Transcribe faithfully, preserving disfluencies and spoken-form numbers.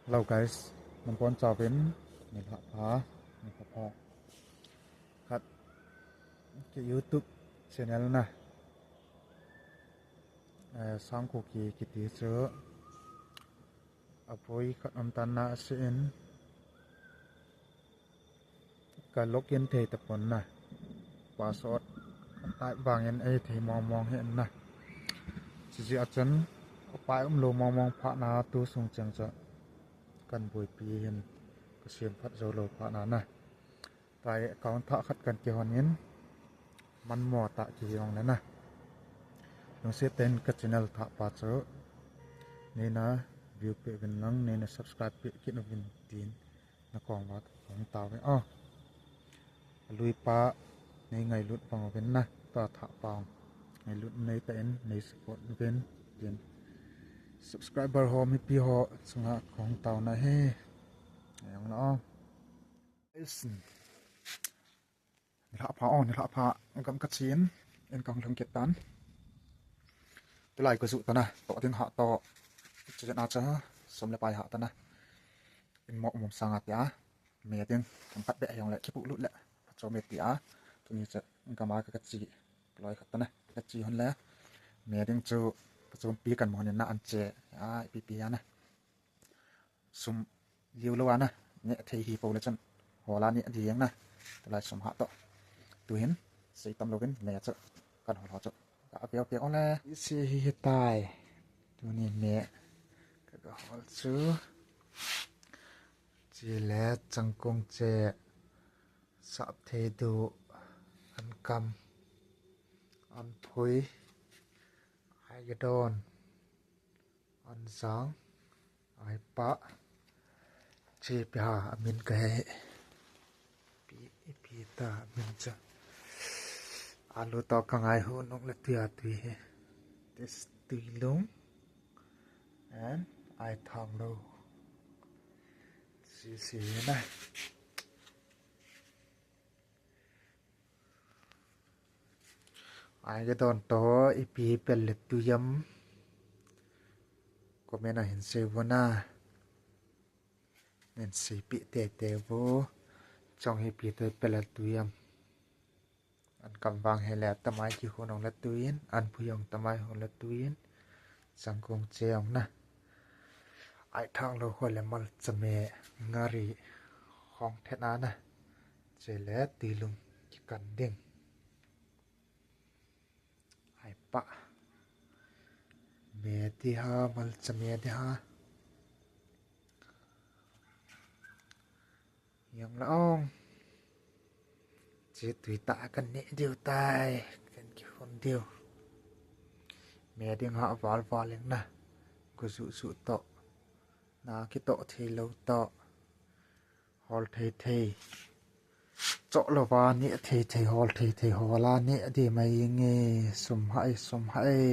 Hello guys, nabonchauvin nilhah pha, nilhah pha. Khat, ki YouTube channel na, eh, Sangkuki kiti chu, aboi khat um tan na, asein ka login thei tapon na. Password atai vangin eithei mong mong hih in na. Chujeh a chun upai umlou mong mong phat na, tu sung cheng chu kahin boipi hin, kasem phat joulou phat na na. Tua hi account thah khat kahin kihon in, manmo tah kihi jongle na, lungset tah in ka channel thah pa chu neina view peh uvin lang, neina subscribe peh kit uvin tin nakoma kahung tao uve. Alui pa, nei ngailut bang uvin na, tua thah pa ngailut nei tah in nei support uvin tin, subscriber ho, mipi ho chunga kahung tao na ahi. Ajong la o. Nilhah pha o, nilhah pha. Gam kache in, in kahung lhung kit tan. Tulai kajuh tan a, toh ding hah toh. Chujeh a chu, sum le pai hah tan a, in mo um um sanga tia, me ding themkhat beh hijongle kipuilut le phachom e tia, tuni chu gam a ka, kache loi khat tan a, kache hon le, me ding chu phachompi kahin mu hon in na, an che a, ipi pi a na. Sum liu lou a na, neh thei hi pou le chun hol a neh ding na. Tulai sum hah toh, tuhin sei tam louvin me chu kahin hol ho chu. Ka veu veu le, isi hi hitai. Tuni me ka, kahol chu, chule changkong che, saptheiduh, ankam, anphui, aigedon, anjang, aipah, che ipi ham amin kahe. Ipi, ipi ta amin chu. Alu toh kangai hon nung le tui a tui hi. This tuilung and aithanglou. Sisi na. Aigedon toh ipi pel le tui ham, comment a hin seiuvin na. Nin seipeh teitei uvo. Chong hi ipi toh pel le tui ham. Ankam vang hile tamai kihon nung le tuin, anphui jong tamai hon le tuin, changkong che jong na. Aithanglou ho le malcha me, ngari, khong thet a na. Chule tuilung kikan ding. Aipah me ti ha, malcha me ti ha. Jong la ong. Che tui tah a kahin neh diu tai, kahin kihon diu. Me ding hah val val jeng na. Go juh juh toh, na kitoh thei lou toh. Hol thei thei, choh louva neh thei thei, hol thei thei hol a neh ding mai jeng e. Sum hah e, sum hah e.